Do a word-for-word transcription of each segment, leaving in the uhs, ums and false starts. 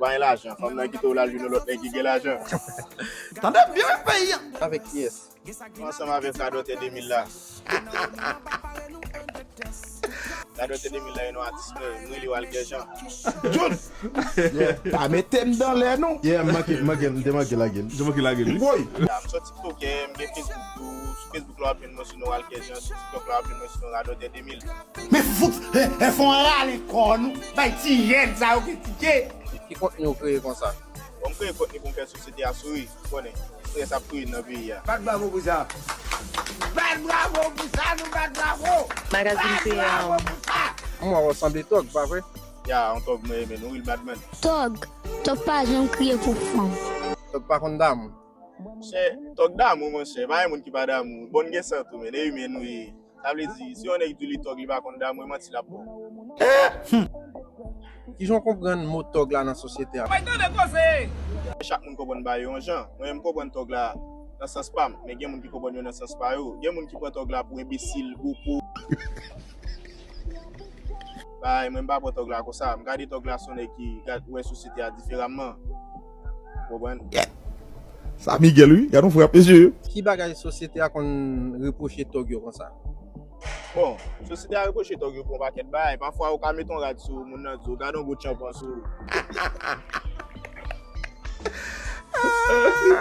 Pa gen lajan, fanm nan kite w l al jwenn yon lòt nèg ki gen lajan. Tande m byen, peyi a. Avèk kiyès? Ansanm avèk Radòtè de mil la. Radòtè de mil la, e non atis mwen, mwen li Walker Jean. John! Yeah, pa mete m dan lè non. Yeah, m manke, m manke, m te manke lage l. M te manke lage l, wi. Woy! Ya, m se TikTokè, m gen Facebook tou. Sou Facebook la, w ap jwenn mwen sou non Walker Jean. Sou TikTok la, w ap jwenn mwen sou non Radòtè de mil. Men fout, e, e fè yon rale kò nou. Bay ti jèn sa yo kritike. Ki kontni w kreye konsa? Bon, m kreye kontni pou m fè sosyete a souri. Ou konnen, estrès ap touye n nan peyi a. Bat bravo pou sa. Bat bravo pou sa, nou bat bravo. Magazin P M. Bat bravo pou sa. M wè w sanble Tòg, pa vre? Ya, yon Tòg mwen renmen, nou real bad man. Tòg, Tòg pa janm kriye pou fanm. Tòg pa konn damou. Chè, Tòg damou, monchè. Pa gen moun ki pa damou. Bon, n gen san tou, men e imen nou ye. Sa vle di, si yon nèg di li Tòg, li pa konn damou, e manti l ap ba w. Kijan w konprann mo Tòg la nan sosyete a? Mwen tande koze! Chak moun konprann bagay yo yon jan. Mwen menm, m konprann Tòg la nan sans pa m, men gen moun ki konprann yo nan sans pa yo. Gen moun ki pran Tòg la pou enbesil, gwo po. Bay, mwen m pa pran Tòg la konsa. M gade Tòg la se yon nèg ki gad, wè sosyete a diferaman. Ou konprann? Sa Miguel, wi. Gad yon frap, mesye. Ki bagay sosyete a konn repwoche Tòg yo konsa? Bon, sosyete a repwoche Tòg yo pou yon pakèt bagay. Pafwa, ou ka met yon rad sou moun nan, di w, gad yon gwo tchanpan sou ou.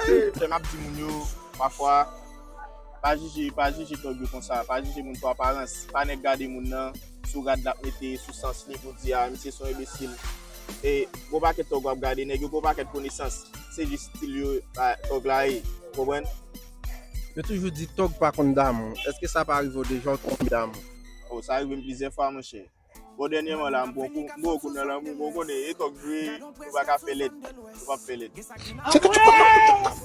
Chè, m ap di moun yo, pafwa, pa jije, pa jije Tòg yo konsa. Pa jije moun sou aparans. Pa nèk gade moun nan sou rad l ap mete, sou sans li pou di, a, misye se yon enbesil. E gwo pakèt Tòg w ap gade, nèg yo gen yon pakèt konesans. Se jis estil yo, a, Tòg la ye. Ou konprann? Yo toujou di Tòg pa konn damou. Èske sa pa rive w deja w tonbe damou? O, sa rive m plizyè fwa, monchè. Bon, dènyèman la, m pran kou, m pran kou nan lanmou, bon, ou konnen, e Tòg vre, ou pa ka fè lèd, ou p ap fè lèd. Se tchou, tchou, tchou,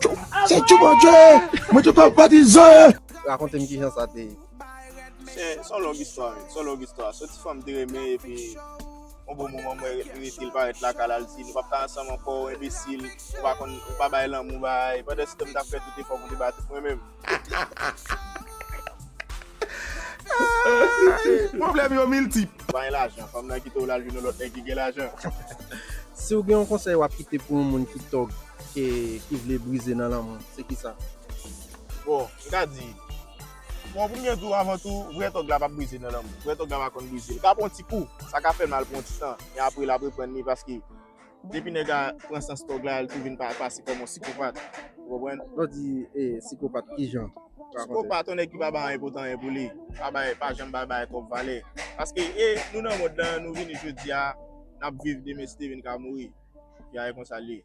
tchou, tchou, se tchou, Bondye, mwen tout patizan. Rakonte m kijan sa te ye. Se, se yon long istwa, men, se yon long istwa. Se yon ti fanm te renmen, epi, yon bon moman, mwen rete, rete, l parèt lakay la, l di, nou p ap ka ansanm ankò, enbesil, ou pa konn, ou pa bay lanmou, bay. Pandan se tan, m t ap fè tout efò pou m te bay tout mwen menm. Pwoblèm yo miltip. Pa gen lajan, fanm nan kite w l al jwenn yon lòt nèg ki gen lajan. Si w gen yon konsèy w ap kite pou yon moun ki Tòg, ki, ki vle brize nan lanmou, se kisa? Bon, m ka di, bon, pou m gen tou, avan tou, vrè Tòg la p ap brize nan lanmou. Vrè Tòg la pa konn brize. L ka pran yon ti kou, sa ka fè mal pou yon ti tan, men apre l ap reprann li paske depi nèg la pran sans Tòg la, li tou vin pa, pase kòm yon sikopat. Ou konprann? Lè w di, e, sikopat, kijan? Sikopat, yon nèg ki pa bay anyen pou tan, anyen pou li. Pa bay, pa janm bay bagay twòp valè. Paske, e, nou nan mond lan, nou vini jodi a, n ap viv, demen si te vin ka mouri. Bagay konsa l ye.